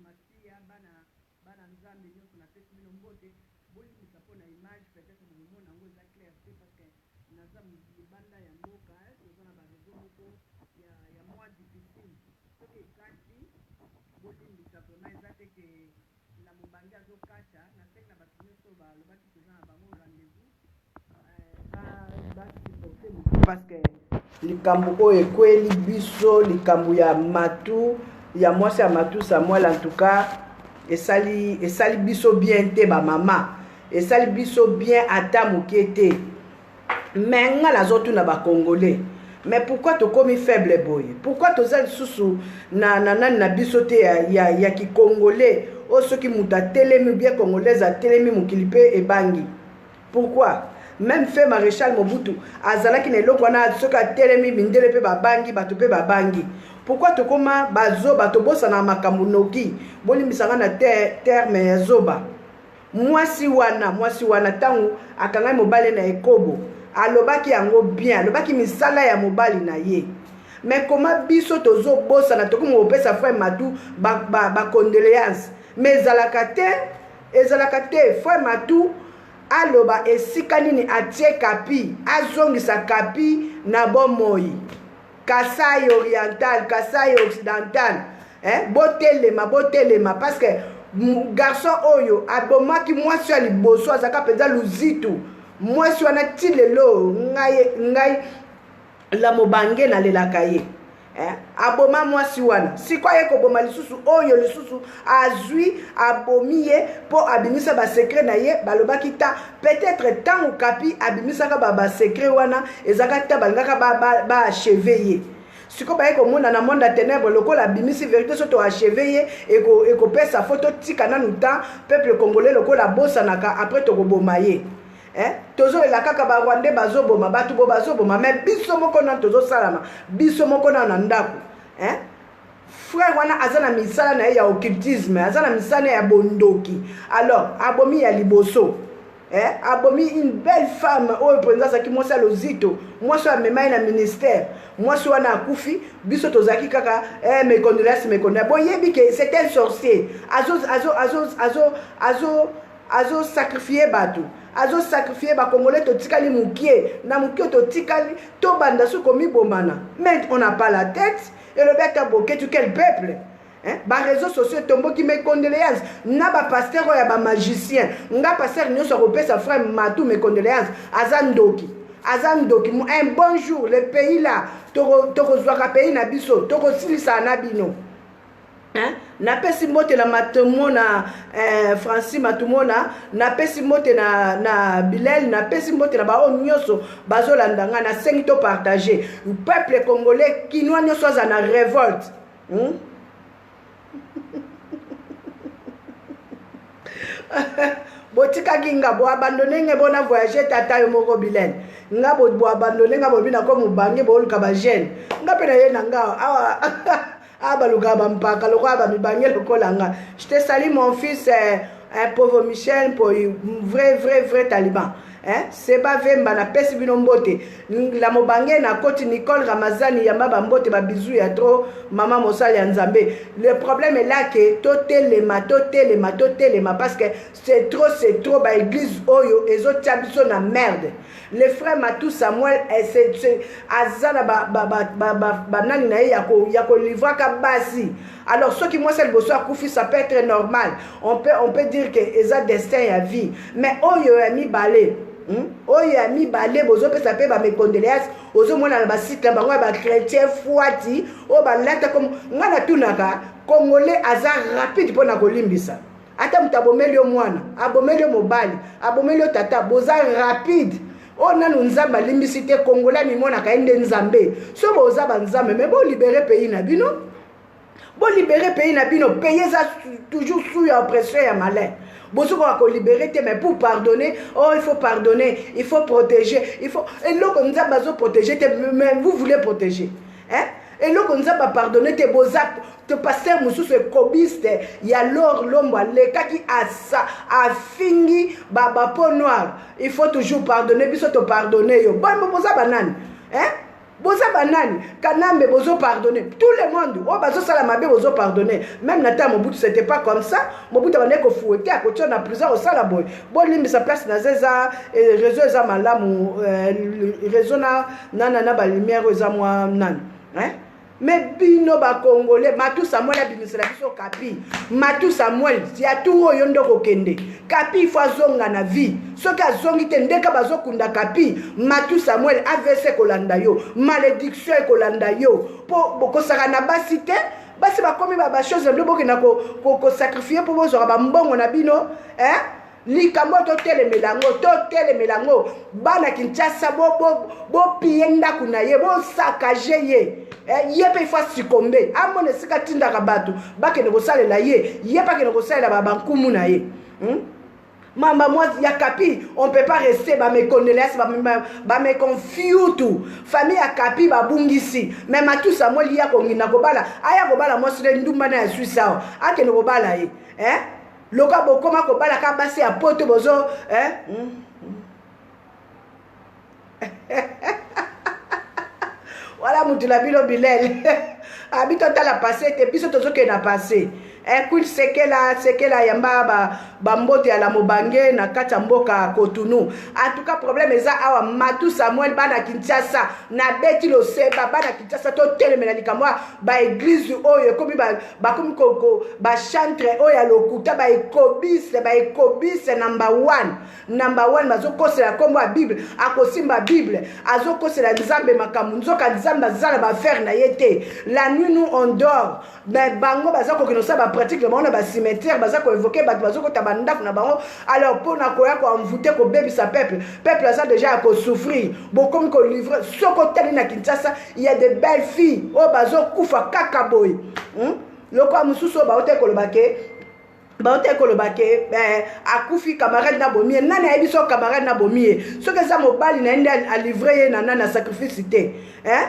Masiya, bana bana Nzambe nyonso, napesi bino mbote. Bolimbisa mpo na image, peut-être bokomona yango eza clair te parce que naza libanda ya mboka, toza na bareseau moko ya mwa difficile. Soki ekati, bolimbisa vraiment, eza te ke na mobange azokata. Nasengi na bato nyonso balobaki toza na bango rendez-vous basupporte moke parce que likambo oyo ekweli biso, likambo ya Matu, ya mwasi ya Matu Samuel, en tout cas esali biso bien te. Bamama, esali biso bien ata moke te. Mais nga nazotuna Bacongolais, mais pourquoi tokomi faible boye? Pourquoi toza lisusu na nani na biso te ya kicongolais oyo soki moto atelemi bien, Congolaise atelemi, mokili mpe ebangi? Pourquoi? Même feu Maréchal Mobutu azalaki na eloko wana, soki atelemi, mindele mpe babangi, bato mpe babangi. Pourquoi tokóma bazoba, tobosana makambo noki? Bolimbisanga na terme ya zoba. Mwasi wana, ntango akangaki mobali na ekobo, alobaki yango bien, alobaki misala ya mobali na ye. Mais koma biso tozobosana, tokomi kopesa frère Matu bacondoléance ba mais ezalaka te, ezalaka te. Frère Matu aloba esika nini atie Kapi, azongisa Kapi na bomoi. Kasai Oriental, Kasai Occidental, eh? Botelema, botelema, parce que garçon oyo abomaki mwasi ya liboso azalaka mpenza luzitu. Mwasi wana ti lelo ngai la mobange nalelaka ye, eh? Aboma mwasi wana, sikoyo aye koboma lisusu oyo lisusu azwi, abomi ye mpo abimisa basecret na ye. Balobaki ta peut-être ntango Kapi abimisaka basecret wana, ezalaka ta balingaka baachever ba ye. Sikoyo baye komona na monde ya ténèbre, lokola abimisi vérité, so toachever ye, ekopesa fo totika nanu temps peuple congolais lokola abosanaka, après tokoboma ye, eh? Tozolela kaka Barwandais bazoboma bato, bo bazoboma, mais biso moko nanu tozosalama, biso moko nanu na ndako, eh? Frère wana aza na misala na ye ya occultisme, aza na misala ya bondoki. Alors abomi ya liboso, eh? Abomi une belle femme oyo mpenza azalaki mwasi ya lozito, mwasi oyo amema ye na ministère. Mwasi wana akufi, biso tozalaki kaka eh, mes condoléances, mes condoléances. Boyebi ke c'est un sorcier, azo azo azo azo azo azosacrifier bato, azosacrifier Bacongolais. Totikali mokie na mokie, totikali tobanda soki komibomana, mais on n'a pas la tête. Elobi ata Boketu, quel peuple, hein? Baréseaux sociaux etomboki, mes condoléances na bapasteur oyo ya bamagicien. Nga pasteur nyonso akopesa frère Matu mes condoléances aza ndoki, aza ndoki. Un bon jour, le pays là, tokozwaka pays na biso, tokosilisaka na bino, hein? Napesi mbote na Matumona, Francis Matumona, napesi mbote na Bilel, napesi mbote na baoyo nyonso bazolanda ngai. Nasengi to partage. Peuple congolais, Kinois nyonso aza na révolte, Botikaki nga, boabandonner ngai, bona voyage. Tata yo moko Bilel, nga boabandonner nga, bobi nako mobange, booluka bagene. Nga mpe na ye na nga awa, awa balukaka bampaka lokola bamibange lokola nga. Je te salue, mon fils, un pauvre Michel Mpoi, vrai vrai vrai taliban, hein? Seba Vemba, napesi bino mbote la mobange. Nakoti Nicole Ramazani, yamba bambote, babizu ya trop, mama mosali ya Nzambe. Le problème est là ke totelema, totelema, totelema, parce que c'est trop, c'est trop. Baéglise oyo ezotia biso na merde. Le frère Matou Samuel aza na banani na ye ya kolivraka basi. Alors soki mwasi ya liboso akufi, ça peut être normal, on peut dire que eza destin ya vie. Mais oyo ya mibale, Oyo ya mibale, bozopesa mpe bamecondoléance. Ozomona na basite na bango ya bachrétien fwati oyo balata comme ngai natunaka, Congolais aza rapide mpo na kolimbisa. Ata moto abomeli yo mwana, abomeli yo mobali, abomeli yo tata, boza rapide. Oyo nanu Nzambe alimbisi te. Congolais amimonaka ye nde Nzambe. So boza banzambe, mais bolibérer pays na bino, bolibérer pays na bino. Pays eza toujours sous ya oppression ya malin. Bozokoka kolibérer te, mais pour pardonner, oh, il faut pardonner, il faut protéger, il faut eloko Nzambe azoprotéger te, mais vous voulez protéger, hein? Eloko Nzambe apardonner te, boza to. Pasteur mosusu ekobiste ya Lor Lombo alekaki, asa afingi bapeau noire. Il faut toujours pardonner, biso topardonner yo. Boza banani, hein? Boza banani? Kanambe bozo pardonner. Tout le monde oyo bazosala mabe bozo pardonner. Même na temps Mobutu c'était pas comme ça. Mobutu abandaki ko fouetter akotia na prison osala boye. Bolimbisa place naza eza eh, réseau eza malamu eh, réseau na na na, na ba lumière eza mwa nani hein? Me bino ba congolais matu samuel abimisela biso kapi matu samuel ya tour oyo nde okokende kapi ifo azonga na vie soki azongi te ndeka bazokunda kapi matu samuel avc ekolanda yo malediction ekolanda yo mpo bokosaka na basi te basi bakomi ba bachose na bino bokenda kosacrifie mpo bozwaka bambongo na bino eh? Likambo oyo totelemela yango, totelemela yango. Bana Kinshasa bo bo bo piller ndaku na ye, bo saccager ye. Eh, ye pe il faut succomber. Amona esika atindaka bato bakende kosalela ye, ye pe akende kosalela ba bankumu na ye. Hmm? Mamba moi ya Kapi, on peut pas rester ba mes condoléances, ba, ba, ba mes confiutu. Famille ya Kapi ba bungisi. Mais Matou Samuel ya kongina kobala, aya kobala mwasi ne ndumba na ya Suisse awa. Akende kobala ye. Eh? Lokola bokoma kobala ka basi ya poto bozo eh? Mm. wala mutu na bino bilele abi totala passe te biso tozokende na passe eh, queen sekela sekela yamba bambote ba ya la mobange na kati ya mboka kotunu atuka problème eza awa matu samuel bana kinshasa nabeti loseba bana kinshasa totelemela likambo ya baeglize oyo ekomi bakomi ko ba chantre oyo ya lokuta ba ekobise ba ekobise number one number one bazokosela nkombo ya bible akosimba bible azokosela nzambe makambo nzoka nzambe aza na baaffaire na ye te la nuit nous on dort mais bango baza kokende kosala bapratique na bango na bacimetière baza koevoke bato bazokota bandako na bango alors mpo na koya koenvoute kobebisa peuple peuple aza deja ya kosouffrir bokomi kolivre soki otali na kinshasa il y a de belles filles oyo bazokufa kaka boye hmm? lokola mosusu oyo bautaki koloba ke bautaki koloba ke eh, akufi camarade na bomi ye nani ayebi so camarade na bomi ye soki eza mobali na ye nde alivre ye na nani na sacrifice te eh?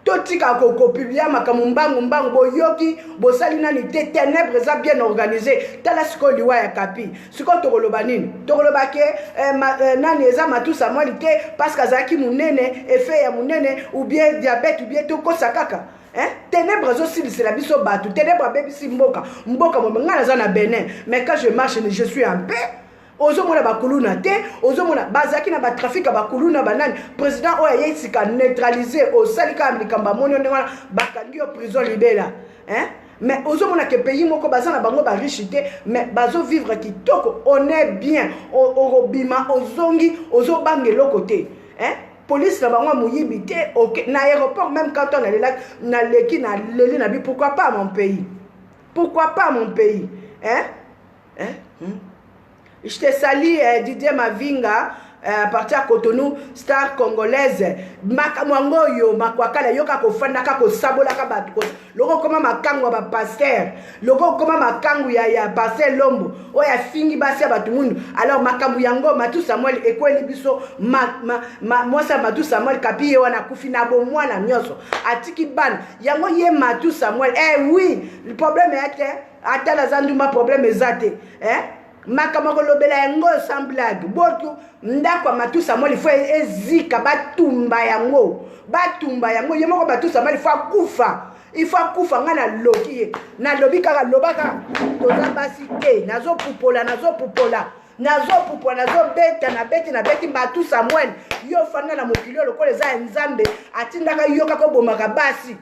totika kopublia makambo mbangu mbangu boyoki bosali nani te tenebre eza bien organise tala sikoyo liwa ya kapi sikoyo tokoloba nini tokoloba ke eh, ma, eh, nani eza matu samuel te parce que azalaki monene effet ya monene ou bien diabète ou bien tokosa kaka eh? ténèbre azosilisela biso bato ténèbre abebisi mboka mboka mobe ngai naza na benin mais quand je marche je suis en paix ozomona bakuluna te ozomona bazalaki na batrafic ya bakuluna banani président oyo ayei sika neutralise osali kaka likambo amoni yo ndenge wana bakangi yo prison libela hein? Mais ozomona ke pays moko baza na bango ba riche te mais bazo vivre kitoko on est bien okobima ozongi ozobanga eloko te hein? police na bango ya moyibi te okay. na aéroport même quand on alelaki naleki naleli na bi pourquoi pas mon pays pourquoi pas mon pays hein? Hein? Hmm? Je te salue eh, Didier Mavinga eh, à partir ya Cotonou star congolaise makambo yango oyo makwakala yoka kofandaka kosabolaka bato loko okoma makangu ya bapaster loko okoma makangu ya, ya paster lombo oyo afingi basi ya bato mundu alors makambo yango matu samuel ekweli biso ma, ma, ma, mwasi ya matu samuel kapi ye wana akufi na bomwana nyonso atiki bana yango ye matu samuel eh oui problème ya te ata naza ndumba problème eza te eh? Makambo ya kolobela yango sans blague botu ndako ya matu samuel ifo ezika batumba yango batumba yango ye moko matu samuel ifo akufa ifo akufa ngai naloki ye nalobi kaka loba kaka toza basi te nazopupola nazopupola nazopupola nazobeta nabeti nabeti matu samuel yo ofanda na mokili oyo lokola eza ya nzambe atindaka yo kaka obomaka basi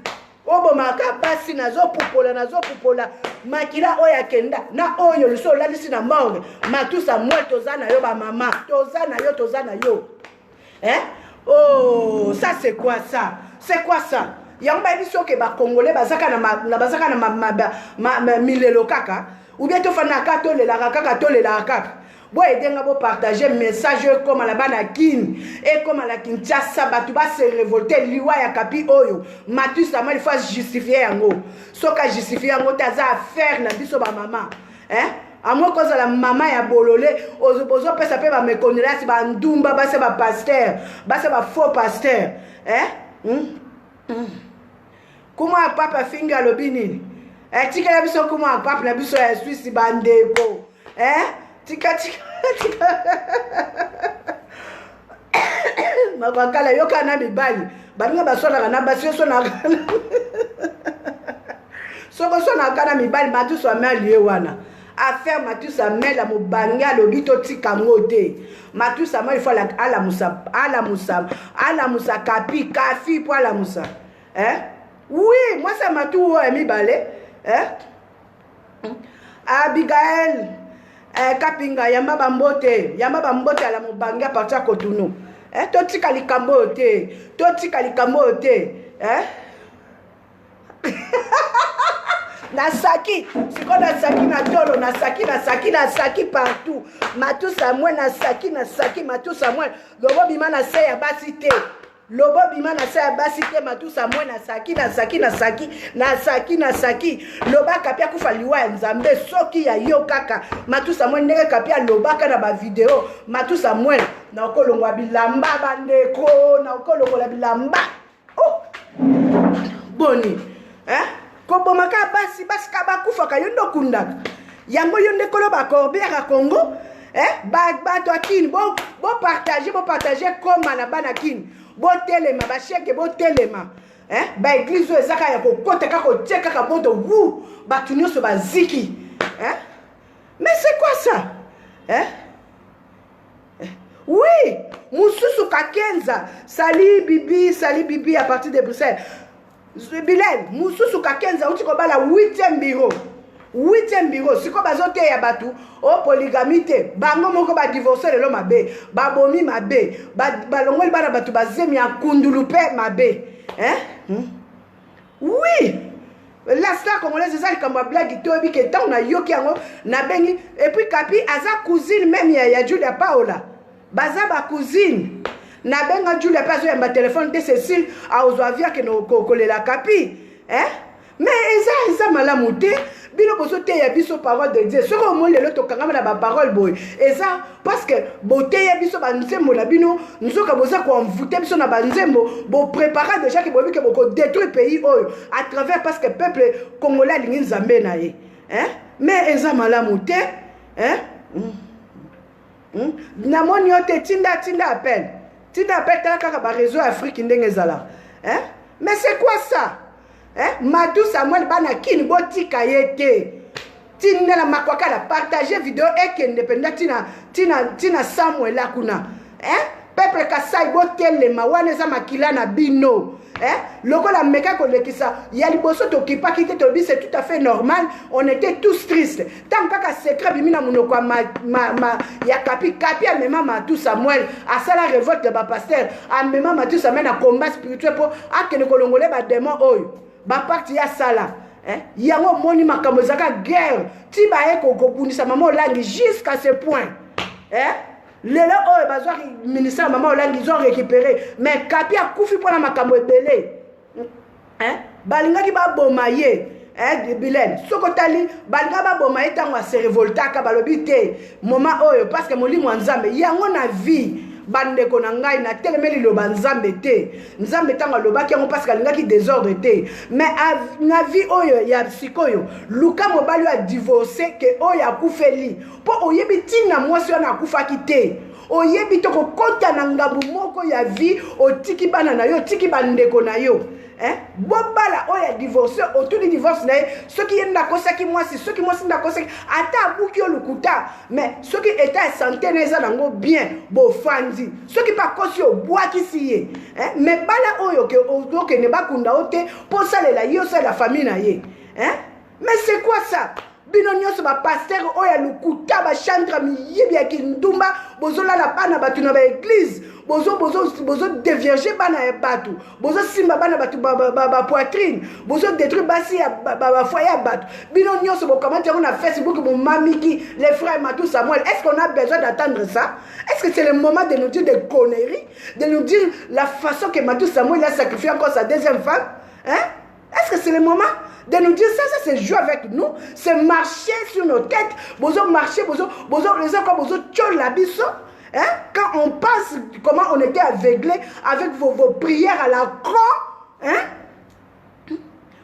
obomaka basi nazopupola nazopupola makila oyo akenda na oyo liso olalisi na morgue matusa mwe toza na yo bamama toza na yo toza na yo eh? oh, ça c'est quoi ça c'est quoi ça yango bayebi soki bacongolais bazaka na, bazaka na ma, ma, ma, ma, milelo kaka ou bien tofandaka tolelaka kaka tolelaka kaka Bo aider nga bo partager message oyo ekoma na bana kin ekoma na Kinshasa bato ba se revolter liwa ya kapi oyo Mathieu Samuel faut justifier yango soki a justifier yango te aza affaire na biso ba mama hein amoi kozala mama ya bolole ozopesa mpe bamekonelasi bandumba basi ya bapaster basi ya bafaux paster eh? hmm? hmm. Kuma ya pape afingi alobi nini? Eh, tikela biso kuma ya pape na biso ya Suisse bandeko. Eh, tika tika tika. Makwakala yoka na mibali baninga baswanaka na basi yo swanaka soko oswanaka na mibali matusu amel ye wana affaire matusu amel ya mobange alobi totika yango te. Matusu amel ifo alamusa alamusa alamusa kapi kafi mpo alamusa eh? Oui, mwasi ya matu oyo ya mibale eh? Abigael eh, Kapinga, yamba bambote, yamba bambote ala mobange a partir ya Kotunu eh, totika likambo oyo te, totika likambo oyo te eh? Nasaki sikoyo, nasaki na tolo, nasaki, nasaki, nasaki partout. Matu Samuel, nasaki, nasaki Matu Samuel. Lobo bima na se ya basi te, lobo bima na se ya basi te. Matu Samuel, nasaki, nasaki, nasaki, nasaki, nasaki. Loba Kapi akufa liwa ya Nzambe soki ya yo kaka. Matu Samuel, ndenge Kapi alobaka na bavideo, Matu Samuel, nakolongwa bilamba bandeko, nakolongola bilamba. Oh, boni eh? Koboma kaka basi, basi ka bakufaka, yo nde okundaka yango, yo nde kolo bacorbière ya Congo eh? Bato ya Kini, bopartage, bopartage koma na bana Kini, botelema, basheke botelema eh? Baeglize oyo eza kaka ya kokota, kaka kotie kaka moto wu, bato nyonso baziki eh? Mais c'est quoi ça, eh? Oui, mosusu Kakenza, sali bibi, sali bibi à partir de Bruxelles. Bilel mosusu Kakenza auti kobala 8e bureau, 8e bureau. Sikoyo bazoteya bato o polygamie te, bango moko badivorce lelo mabe, babomi mabe, balongoli bana bato bazemi ya kundulu mpe mabe, eh? Oui, la star congolaise, eza likambo ya blague. Toyebi ke ntango nayoki yango nabengi. Et puis Kapi aza cousine même ya Julia Paola, baza bacousine. Nabenga Julia mpe azoyamba telefone te. Cécile aozwa avi akende kolela Kapi, eh? Mais eza malamu te. Bino bozoteya biso parole de Dieu. Soki omoni lelo tokangama na baparole boye, eza parce que boteya biso banzembo na bino. Nzoka boza koenvoûter biso na banzembo. Boprépara déjà ke boyebi ke bokodétruire pays oyo à travers, parce que peuple congolais alingi Nzambe na ye, hein? Mais eza malamu te, hein? Namoni yo te. Tinda, tinda appel, tinda appel. Tala kaka baréseau ya Afrique ndenge ezalaka, hein? Mais c'est quoi ça, hein? Matu Samuel, bana Kini botika ye te. Tindela Makwakala, partage video ekende mpenza ntina ntina ntina Samuel akuna, hein? Peuple Kasai, botelema, wana eza makila na bino, eh? Lokola meka kolekisa ya liboso, tokipaki te, tolobi c'est tout à fait normal, on était tous tristes. Ntango kaka secret bimi na monoko ya, ma, ma, ma, ya Kapi, Kapi amema Matu Samuel, asala révolte ya bapasteur, amema Matu Samuel na combat spirituel mpo akende kolongola badémon oyo baparti ya sala, eh? Yango omoni makambo ezalaka guerre ti baye kobundisa mama Olangi jusqu'à ce point, eh? Lelo oyo bazwaki ministère ya mama Olangi, ils ont récupéré, mais Kapi akufi mpona makambo ebele, hein? Balingaki baboma ye, eh, Bilene. Soki otali, balinga baboma ye ntango ase révoltaka, balobi te moment oyo, parce que molimo ya Nzambe yango na vie. Bandeko na ngai, natelemeli liloba Nzambe te. Nzambe ntango alobaki yango, parce que alingaki désordre te. Mais na vie oyo ya sikoyo, luka mobali oyo adivorce ke oyo akufeli, mpo oyebi ntina mwasi wana akufaki te. Oyebi te kokɔta na ngambu moko ya vie, otiki bana na yo, otiki bandeko na yo, eh? Bobala oyo ya divorce, otuni divorce na ye, soki ye nde akosaki mwasi, soki mwasi nde akosaki, ata abuki yo lokuta, mais soki état ya santé na eza nango bien, bofandi. Soki mpe akosi, obwakisi ye, eh? Mais bala oyo ke okende bakunda yo te mpo osalela ye, osalela famille na ye, eh? Mais c'est quoi ça? Bino nyonso bapasteur oyo ya lokuta, bachantre miyibi ya kindumba, bozolala bana bato na baeglize, bozodévierge bana ya bato, bozosimba bana bato bapoitrine, bozodétruire basi ya bafoyer ya bato. Bino nyonso bokamati yango na Facebook, bomamiki les frères Matou Samuel. Est ce qu'on a besoin d'attendre ça? Est ce que c'est le moment de nous dire des conneries, de nous dire la façon que Matou Samuel a sacrifié encore sa deuxième femme, hein? Est-ce que c'est le moment de nous dire ça? Ça, c'est jouer avec nous, c'est marcher sur nos têtes. Bozo marcher, bozo, bozo, les quoi, bozo tchola biso. Hein? Quand on pense comment on était aveuglés avec vos prières à la croix, hein?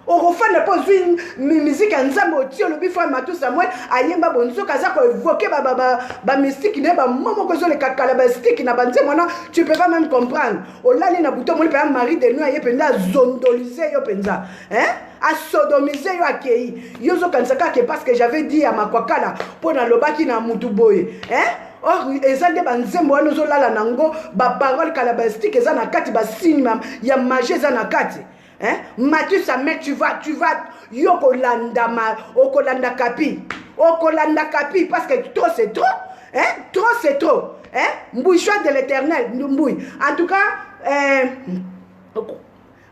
Okofanda mpo ozwi miziki ya Nzambe otie olobi frère Matou Samuel ayemba bo nzoka aza ko évoquer ba ba ba, ba mystique ne ba mots moko ezoleka kala ba stick na ba nzembo wana tu peux pas même comprendre. Olali na butu omoni mpenza mari de nuit aye mpenza azondolize yo mpenza hein? asodomise yo akei yo ozokanisa kaka ke parce que j'avais dit ya makwakala mpo nalobaki na mutu boye hein? Or eza nde banzembo wana ozolala nango baparole kalabastique eza na kati basigne ya magie eza na kati. Hein? Mathieu Samuel, tu vas, tu vas, yo kolanda ma, okolanda kapi, okolanda kapi parce que trop c'est trop, hein? Trop c'est trop, hein? Mbouy choix de l'éternel, Mbouy. En tout cas, euh,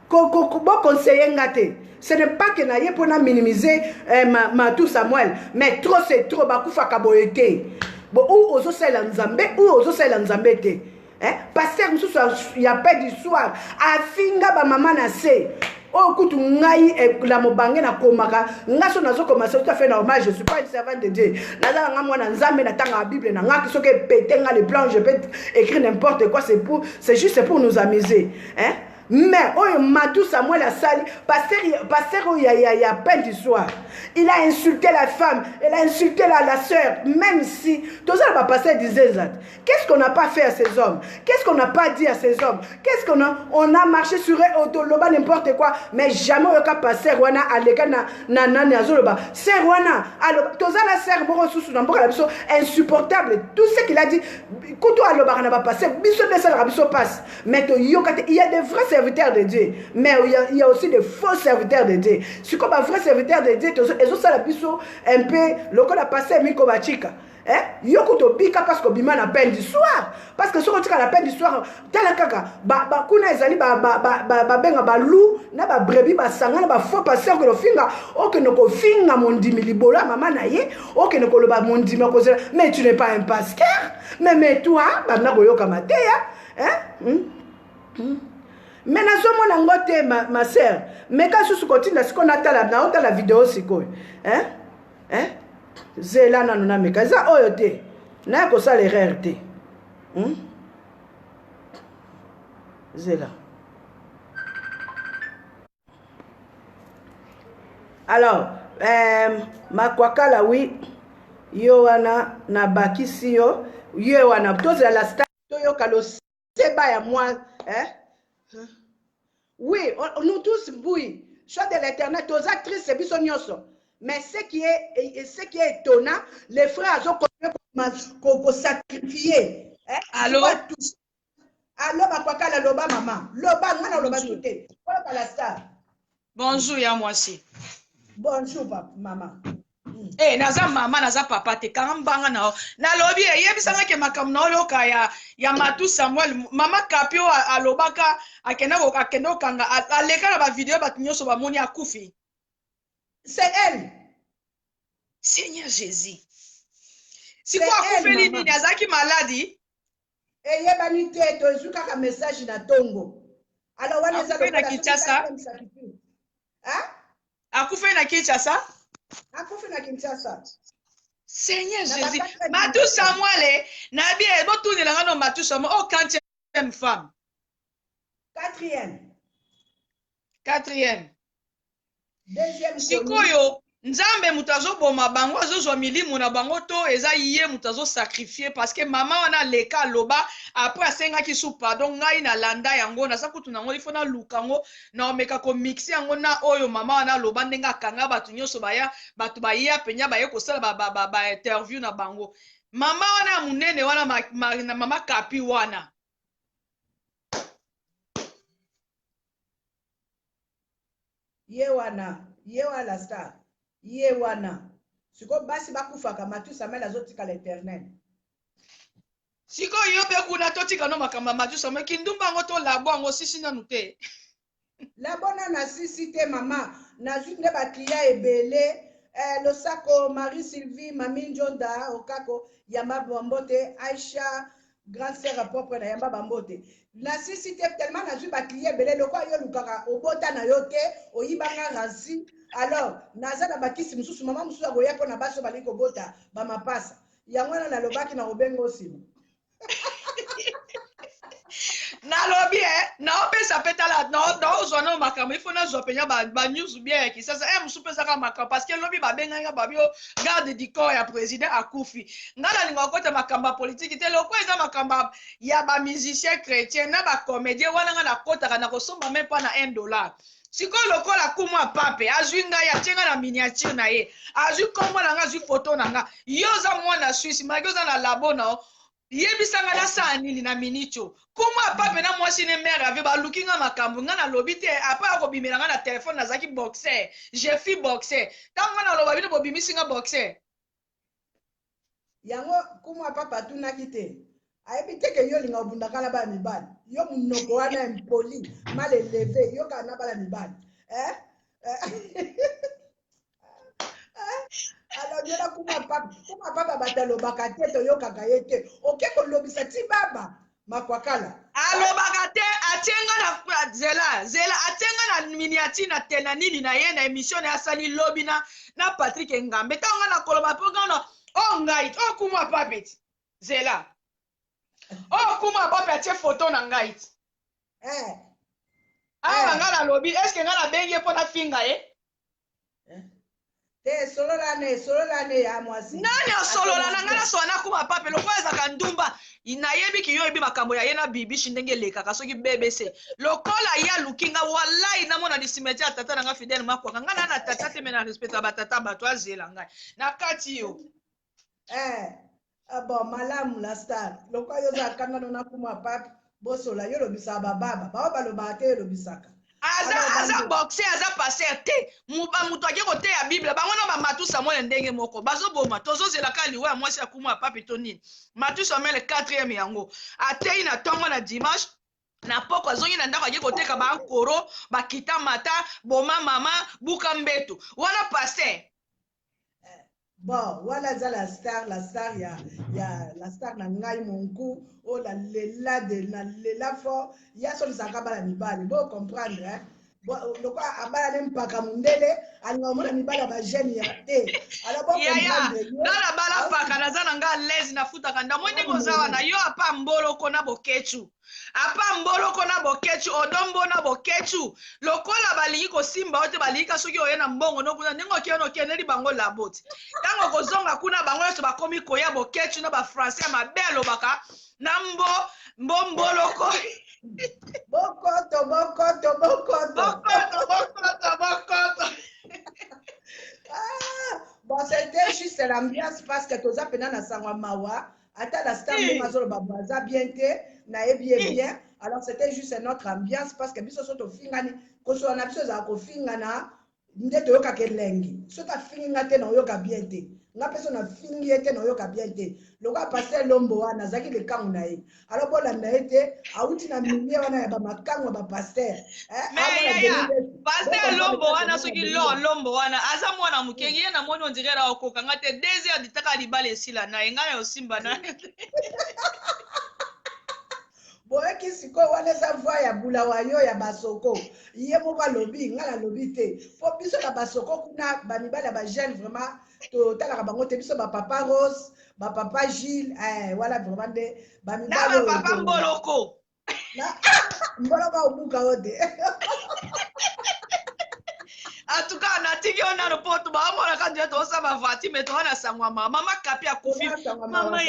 ko ko ko bo conseiller nga te. Ce n'est pas que na ye pona minimiser euh, ma, Matou Samuel, mais trop c'est trop, bakufaka boye te. Bo ou ozosalela Nzambe, ou ozosalela Nzambe te. Eh, pasteur mosusu ya paix du soir afinga ba mama na se oyo kutu ngai eh, na mobange nakomaka ngai so nazokoma c'est tout à fait normal, je suis pas une servante de Dieu, naza na ngai mwana Nzambe, natangaka Bible na ngai, soki epete ngai le plan, je peux écrire n'importe quoi, c'est pour c'est juste pour nous amuser, hein. Mais oyo Matou Samuel asali, pasteur, pasteur oyo ya, ya, ya pain du soir, il a insulté la femme, il a insulté la, la sœur, même si tozala ba pasteur dizenza. Qu'est-ce qu'on n'a pas fait à ces hommes? Qu'est-ce qu'on n'a pas dit à ces hommes? Qu'est-ce qu'on a on a marché sur eux, otoloba n'importe quoi, mais jamais oyoka pasteur wana aleka na na nani azoloba. Sœur wana aloba tozala sœur moko susu na mboka na biso insupportable. Tout ce qu'il a dit kutu alobaka na ba pasteur biso nde esalaka biso passe. Mais toyoka te, il y a des vrais serviteurs de Dieu, mais il y a, il y a aussi des faux serviteurs de Dieu. Sikoyo ba vrais serviteurs de Dieu tozo ezosala biso un peu lokola pasteur Miko Bachika. Eh, yo kutu obika parce que obima na peine du soir, parce que soki otika na peine du soir, tala kaka ba, ba, kuna ezali babenga ba, ba, ba, ba balu na babrebi basanga na bafaux pasteur okende kofinga, okende kofinga mondimi libolo ya mama na ye, okende koloba mondimi akozela, mais tu n'es pas un pasteur, mais mais toi banda koyoka mateya, hein? Hmm? Hmm? Mais nazomona ngo te ma, ma sœur, meka susu kotinda sikoyo natala, naotala video sikoyo, hein? Hein? Zela nanu nameka eza oyo te, naya kosala erreur te, hmm? Zela. Alors euh, makwakala wi yo wana nabakisi yo ye wana tozela la star toyoka loseba ya mwa eh? Oui, nous tous mbui choix de l'éternel toza triste biso nyonso, mais ce qui est, ce qui est étonnant, les frères azo kosacrifier, eh? Allo? Allo makwakala, loba mama, loba nga na loba te, oyoka la star. Bonjour ya mwasi. Bonjour papa, mama. Eh, naza mama, naza papa te, kanga mbanga na yo. Nalobi eyebisanga ke makambo na oyoka ya, ya Matu Samuel, mama Kapi oyo alobaka akenda akenda kokanga, aleka na bavideo bato nyonso bamoni akufi. C'est elle. Seigneur Jésus. Sikoyo akufeli nini? Azalaki maladi? Eyebani te, tozwi kaka message na tongo. Alors wana eza na Kinshasa. Hein? Akufi na Kinshasa? Akufi na Kinshasa. Seigneur Jésus. Matou Samuel, nabi botunela nga no Matou Samuel, oh quantième femme? Quatrième. Quatrième. Deuxième. Sikoyo Nzambe moto azoboma bango, azozwa milimo na bango, to eza ye moto azosacrifie? Parce que mama wana aleka aloba, après asengaki su pardon. Ngai nalanda yango, naza kutu nango, ifo naluka yango, naomeka komixe yango na oyo mama wana aloba, ndenge akanga bato nyonso baya, bato baya mpenza baye kosala ba, ba, ba, ba interview na bango. Mama wana ya monene wana, ma, ma, na mama Kapi wana. Ye wana, ye wana la star, ye wana. Sikoyo basi bakufaka, Mathieu Samuel azotikala éternel. Sikoyo yo mpe kuna totika no makambo ya Mathieu Samuel, kindumba yango to labo yango sisi nanu te. Labo nanu asisi te mama, nazwi nde ba client ebele. Eh, losako Marie Sylvie, Mami Njonda, Okako, yamba mbote, Aisha, grande sœur propre na yamba bambote. Nasisi te tellement nazwi ba client ebele, lokola yo olukaka obota na yo te, oyibanga ransi. Alors naza na bakisi mosusu, mama mosusu akoya mpo na basi oyo balingi kobota bamapasa. Yango wana nalobaki na kobenga nsima. Nalobi eh, naopesa mpe tala, naozwa nao makambo, il faut nazwa mpenza ba news bien ya Kisasa. Eh, mosusu mpe ezaka makambo parce que lobi babengaki nga babi o garde du corps ya président akufi. Nga nalinga kokota makambo ya politiki te, lokola eza makambo ya ba musicien chrétien na ba comédien wana nga nakotaka nakosomba meme pas na 1 dollar. Sikoyo lokola kumwa pape azwi ngai atie ngai na miniature na ye, azwi kombo na ngai, azwi photo na nga. Yo oza mwana Suisse, malgré oza na labo na yo, yebisa nga nasala nini na minute oyo. Kumwa pape na mwasi ne mère ave baluki nga makambo, nga nalobi te, après akobimela nga na telefone, nazalaki boxer, je fus boxer. Tango nga naloba bino bobimisi nga boxer. Yango kumwa papa atunaki te, ayebi te ke yo olinga obundaka na bana mibali, yo munoko wana impoli mal eleve, yo kaka na bana mibali eh? Alors yo na kuma papa, kuma papa bato alobaka te, toyokaka ye te, oke kolobisa ti baba makwakala alobaka te, atie nga na zela zela, atie nga na miniature na te na nini na ye na émission na ye asali lobi na Patrick Ngambe. Ntango nga nakoloba mpo nga na o ngai o kuma pape ti zela o kuma pape atie photo na ngai ti awa nga nalobi est ce que nga nabengi ye mpo nafinga ye? Te, solola ne, solola ne ya mwasi. Nani asolola na ngai? Nasola nakuma pape lokola ezalaka ndumba, nayebi ki yo oyebi makambo ya ye na bibishi ndenge elekaka soki BBC lokola ye aluki nga, wallahi namona lisimeti ya tata na nga Fidèle Makwaka. Nga na tata te, me na respecta batata bato, azela ngai na kati yo. Ah bon, malamu la star, lokola yo oza kanda no nakuma pape, bosola yo olobisaka bababa bao balobaka te, yo olobisaka. Aza aza boxe, aza pasteur te, moto ake koteya Bible bango na bamatu Samuel ndenge moko bazoboma. Tozozela kaka liwa ya mwasi ya kuma ya pape to nini. Matu Samuel 4e yango ateyi na ntongo na dimanche na poko, azongi na ndako ake koteka baankoro bakita mata boma mama buka mbeto wana pasteur. Bon, wana eza la star, la star ya la star na ngai monku oyo na lela de na lela fort ya solisaka bana mibali bo comprendre hein? Lokola abala ne mpaka mondele alinga komona mibali ya bajeune ya te, alors bo comprendre ye. Nga na bala mpaka, naza na nga laise, nafutaka ndambo ndenge oza wana yo apa mboloko na bokechu apa mboloko na bokechu odombo na bokechu lokola balingi kosimba yo te, balingi ka soki oye na mbongo no kuna ndenge okei okendeli bango laboti, ntango okozonga kuna bango nyonso bakomi koya bokechu na bafrançais ya mabe alobaka na mbo mbo mboloko. Bokoto bokoto bokoto. Bokoto bokoto bokoto. Ah, bon, c'était juste l'ambiance parce que toza pena na sango ya mawa, ata la star ndenge azoloba bo aza bien te, nayebi ye bien. Alors c'était juste notre ambiance parce que biso so tofingani, kosola na biso ezala kofingana nde toyokaka elengi. Soki afingi nga te, naoyoka bien te. Nga mpe so nafingi ye te, naoyoka bien te. Lokola pasteur Lombo wana azalaki likangu na ye, alors bolanda ye te, awuti na milieu wana ya bamakangu ya bapasteur. Pasteur Lombo wana, soki lo Lombo wana aza mwana mokengi ye, namoni ondire na okoka nga te 2 heures ditaka libala esila na ye, ngai na yosimba na Boyoki sikoyo, wana eza voi ya Bulawayo ya basoko, ye moko alobi, ngai nalobi te, mpo biso na basoko kuna bamibali ya bajeune vraiment totalaka bango te. Biso bapapa Rose, bapapa Gilles, eh, wana vraiment nde bamibali na bapapa Mboloko. Mboloko obuka yo te. En tout cas natiki yo nano mpo to baomonaka nde tozosala bavati me toza na sango ya mama, mama Kapi akufi, mama.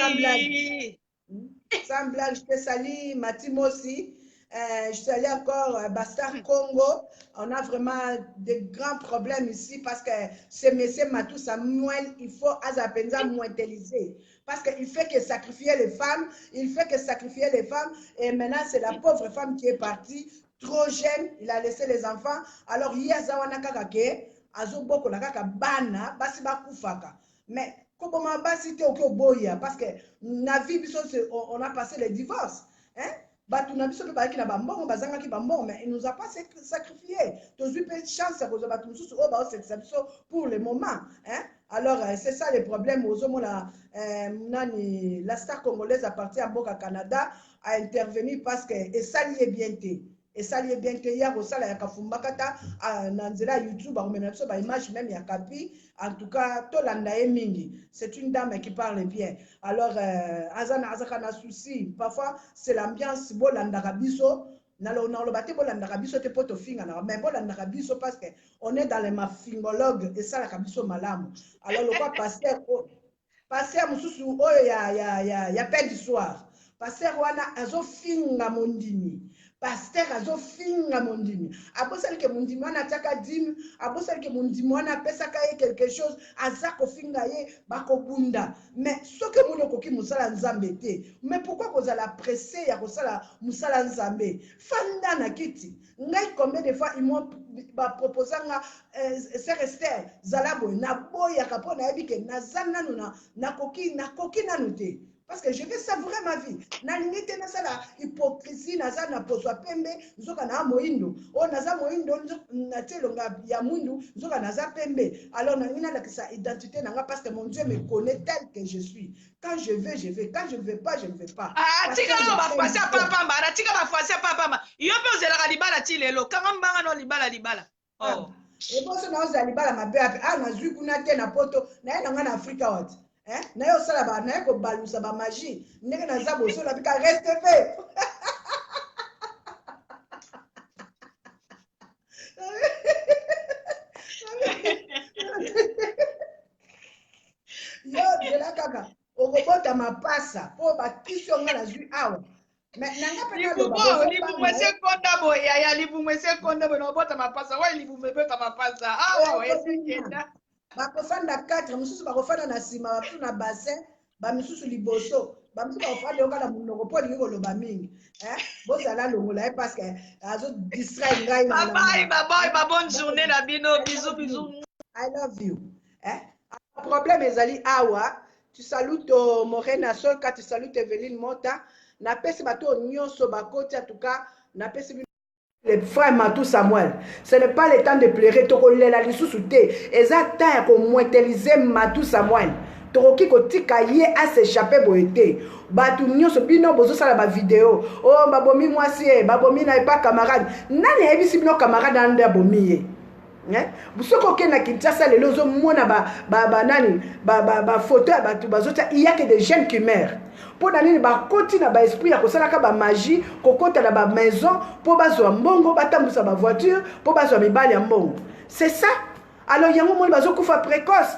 Sans blague, je te salue, Mati Mossi. Je salue encore Bastard Congo. On a vraiment de grands problèmes ici parce que ce monsieur Matou Samuel, il faut Azapenza mointeliser. Parce qu'il fait que sacrifier les femmes, il fait que sacrifier les femmes. Et maintenant, c'est la pauvre femme qui est partie, trop jeune, il a laissé les enfants. Alors, il y a Zawana Kakake, Azoboko, la kaka bana, basi bakufaka. Mais koboma basi te, oki oboya parce que na vie biso on a passé le divorce, hein? Bato na biso mpe bazalaki na bambongo, bazangaki bambongo, mais il nous a pas sacrifié. Tozwi mpe chance ya kozwa bato mosusu oyo baosekisa biso pour le moment, hein? Alors c'est ça le problème. Ozomona nani, la star congolaise à partir ya mboka Canada a intervenu parce que esali ye bien te. Esali ye bien te. Ye akosala ya kafumbakata ah, na nzela ya YouTube, akomemela biso ba image meme ya kapi. En tout cas, tolanda ye mingi. C'est une dame qui parle bien. Alors, aza na, azaka na souci. Parfois, c'est l'ambiance, bolandaka biso. Naloba te bolandaka biso te po tofinganaka, mais bolandaka biso parce que on est dans les mafingologues, esalaka biso malamu. Alors, lokwa pasteur, pasteur mosusu oyo ya pain du soir, pasteur wana azofinga mondimi. Pasteur azofinga mondimi, abosani ke mondimi wana atiaka dime, abosani ke mondimi wana apesaka ye quelque chose, aza kofinga ye, bakobunda. Mais soki omoni okoki mosala Nzambe te, mais pourquoi kozala pressé ya kosala mosala Nzambe? Fanda na kiti. Ngai combien de fois ils m'ont baproposa nga, sœur Esther, zala boye, naboyaka mpo nayebi ke naza nanu na, nakoki nanu te. Parce que je vais savourer ma vie. Nalingi te nasala hypocrisie, naza na poso ya pembe, nzoka na moyindo. Oh, naza moyindo, natie elonga ya mwindu, nzoka naza pembe. Alors nalingi nalakisa identité na nga parce que mon Dieu me connaît tel que je suis. Quand je veux, je veux. Quand je ne veux pas, je ne veux pas. Ah, Parce que tika je ba traîne français bien. papa mba, tika ba français papa mba. Yo pe ozelaka libala ti lelo. Kanga mbanga no libala libala. Oh. Eboso na ozala libala mabe ape. Ah, nazwi kuna te na poto, naye na nga na Afrika wati. Hein? Naye osala ba, naye kobalusa ba magie. Ndenge naza boso na bika reste pe. Yo zela kaka okobota mapasa po bakisi yo nga nazwi awa. Mais nanga pe naloba, Libumu, bozobanga libumu ye. ese konda boye, ya, ya, libumu ese konda boye, nabota mapasa. Oyo libumu ebota mapasa. Ah, Oyo oyo ese ekobima. kenda. Bakofanda 4, mosusu bakofanda na nsima, bamisusu na bassin, bamisusu liboso, bamisusu bakofanda yoka na monoko mpo olingi koloba mingi. Hein? Bozala longola ye parce que azo distraire ngai na Bye bye, na bye bye, ba bonne journée na bino. I Bisous, love you. bisous. I love you. Hein? Problème ezali awa. Tu salutes Morena Solka, tu salutes Evelyne Mota. Napesi bato nyonso bakoti, en tout cas, napesi bino le frère Matou Samuel. Ce n'est pas le temps de pleurer, tokolela lisusu te. Eza temps ya komwetelize Matou Samuel. Tokoki kotika ye a s'échapper boye te. Bato nyonso bino bozosala ba video. Oh, babomi mwasi ye, babomi na epa camarade. Nani ayebisi bino camarade wana nde abomi ye? Hein? Soki okende na Kinshasa lelo ozomona ba nani, ba photo ya bato bazotia, il y a que des jeunes qui meurent. Mpo na nini bakoti na ba esprit ya kosalaka ba magie, kokota na ba maison mpo bazwa mbongo, batambusa ba voiture mpo bazwa mibali ya mbongo. C'est ça. Alors yango moni bazokufa précoce.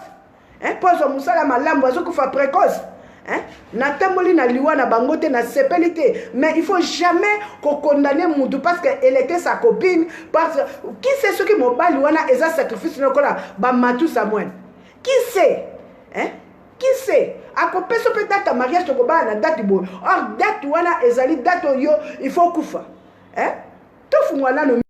Hein? Mpo azwa mosala malamu bazokufa précoce. Hein? Natamboli na liwa na bango te, nasepeli te, mais il faut jamais kokondamner mutu parce que elle était sa copine, parce que qui sait soki mobali wana eza sacrifice lokola ba Matou Samuel. Qui sait? Hein? Qui sait? Akopesa mpe date ya mariage, tokobala na date boye. Or date wana ezali date oyo il faut kufa. Hein? Tofungwa nanu.